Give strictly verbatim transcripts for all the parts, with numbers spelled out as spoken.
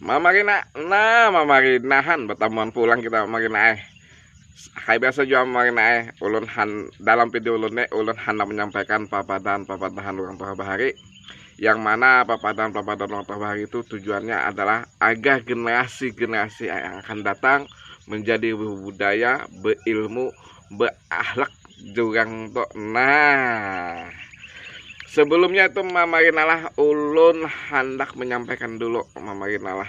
Mamarina, nah, mamarinahan, batamuan pulang kita, mamarina ai. Kaya biasa jua, mamarina ai, ulun han-, dalam video ulun ni, ulun handak menyampaikan papadahan-papadahan urang tuha bahari, yang mana papadahan-papadahan urang tuha bahari itu tujuannya adalah agar generasi-generasi yang akan datang menjadi berbudaya, berilmu, beakhlak jurang tu. Nah, sebelumnya itu, mamarinalah, ulun handak menyampaikan dulu, mamarinalah,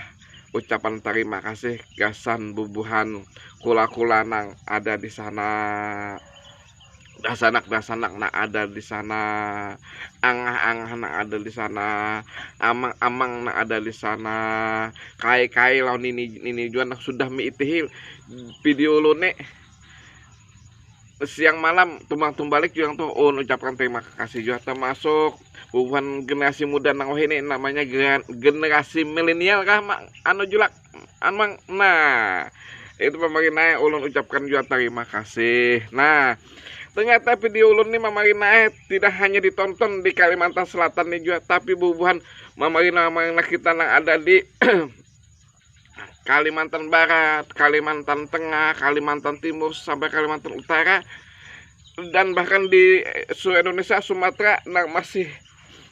ucapan tarima kasih gasan bubuhan kula-kula nang ada di sana, dasanak-dasanak nang ada di sana, angah-angah nang ada di sana, amang-amang nang ada di sana, kai-kai lawan nini-nini jua nang sudah miitihi video ulun ni siang malam tumbang tumbalik jua tu. Ulun ucapkan terima kasih jua, termasuk bubuhan generasi muda nang wahini, namanya gener-, generasi milenial kah, Mak? Anu, Julak, Amang. Nah, itu, mamarina ai, ulun ucapkan jua tarima kasih. Nah, ternyata video ulun ni, mamarina ai, tidak hanya ditonton di Kalimantan Selatan ni jua, tapi bubuhan mamarina-mamarina kita nang ada di Kalimantan Barat, Kalimantan Tengah, Kalimantan Timur, sampai Kalimantan Utara, dan bahkan di seluruh Indonesia, Sumatera, nang masih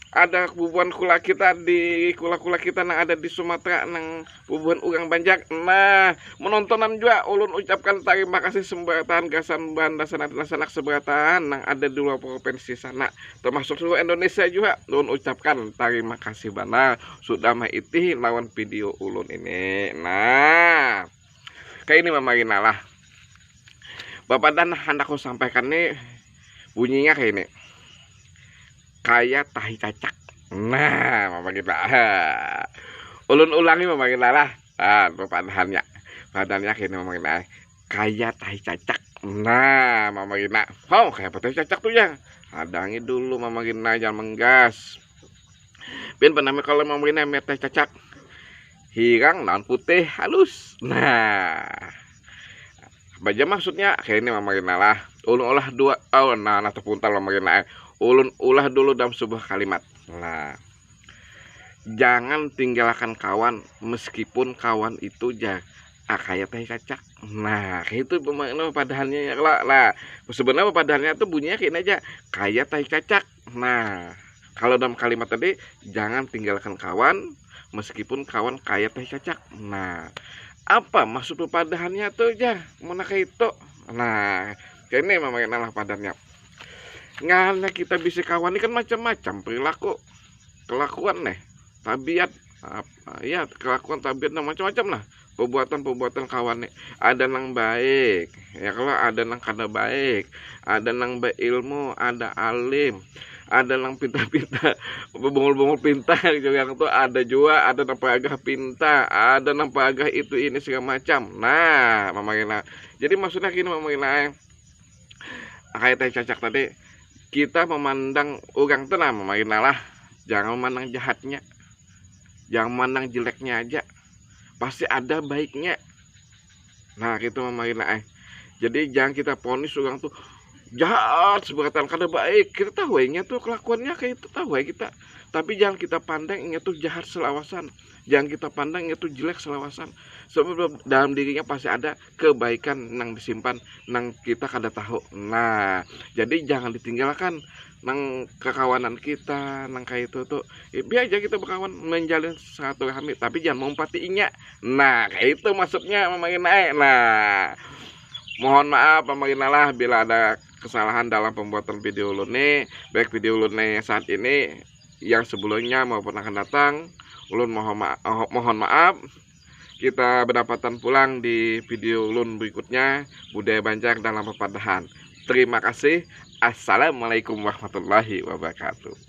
ada bubuhan kula kita di, kula-kula kita nang ada di Sumatera, nang bubuhan urang Banjar. Nah, menontonan jua, ulun ucapkan tarima kasih seberataan gasan bubuhan dasanak-dasanak seberataan nang ada di luar provinsi sana, termasuk seluruh Indonesia jua. Ulun ucapkan tarima kasih banar sudah maitihi lawan video ulun ini. Nah, kaya ini, mamarina lah. Papadahan handak ku sampaikan ni bunyinya kaya ini. Kaya tahi cacak. Nah, mamarina. Ulun ulangi, mamarina lah. Ah, papadahannya. Papadahannya kaya ini, mamarina. Kaya tahi cacak. Nah, mamarina. Hau, kaya apa tahi cacak tu, ya? Hadangi dulu, mamarina, jangan menggas. Pian pernah, kalau mamarina, melihat tahi cacak? Hirang lawan putih, halus. Nah, baja maksudnya, kaya ini, mamarina lah. Ulun ulah dua, oh, nah, nah, terpuntal, mamarina. Ulun ulah dulu dalam sebuah kalimat. Nah, jangan tinggalkan kawan meskipun kawan itu ja, ah, kaya tahi cacak. Nah, kaya itu, mamarina, papadahannya, ya kalo. Nah, sebenarnya papadahannya tu bunyinya kaya ini aja, kaya tahi cacak. Nah, kalau dalam kalimat tadi, jangan tinggalkan kawan meskipun kawan kaya tahi cacak. Nah, apa maksud papadahannya tu, jar, mun nang kaya itu? Nah, kaya ini, mamarina lah, papadahannya. Ngarannya kita bisi kawan ni kan macam-macam perilaku, kelakuan nih, tabiat, ap-, ya, kelakuan, tabiat, nang macam-macam lah, perbuatan-perbuatan kawan ni. Ada nang baik, ya kalo, ada nang kada baik, ada nang beilmu, ada alim, ada nang pinta-pinta, bebungul-bungul pinta, jua tu ada jua, ada nang paagah pinta, ada nang paagah itu ini segala macam. Nah, mamarina. Jadi maksudnya gini, mamarina, eh. Kaya tahi cacak tadi, kita memandang urang tu, nah, mamarina lah, jangan memandang jahatnya, jangan memandang jeleknya aja, pasti ada baiknya. Nah, gitu, mamarina ai. Jadi jangan kita ponis urang tu jahat seberataan, kada baik. Kita tahu ai inya tu kelakuannya kaya itu, tahu ai kita. Tapi jangan kita pandang inya tu jahat selawasan. Jangan kita pandang inya tu jelek selawasan. Sebab dalam dirinya pasti ada kebaikan nang disimpan, nang kita kada tahu. Nah, jadi jangan ditinggalkan nang kekawanan kita, nang kaya itu tu. Ya, biar aja kita bekawan, menjalin silaturahmi, tapi jangan maumpati inya. Nah, kaya itu maksudnya, mamarina ai. Nah, mohon maaf, mamarina lah, bila ada kesalahan dalam pembuatan video ulun ni, baik video ulun ni saat ini, yang sebelumnya maupun akan datang. Ulun mohon ma-, oh, mohon maaf. Kita bedapatan pulang di video ulun berikutnya, budaya Banjar dalam papadahan. Terima kasih. Assalamualaikum warahmatullahi wabarakatuh.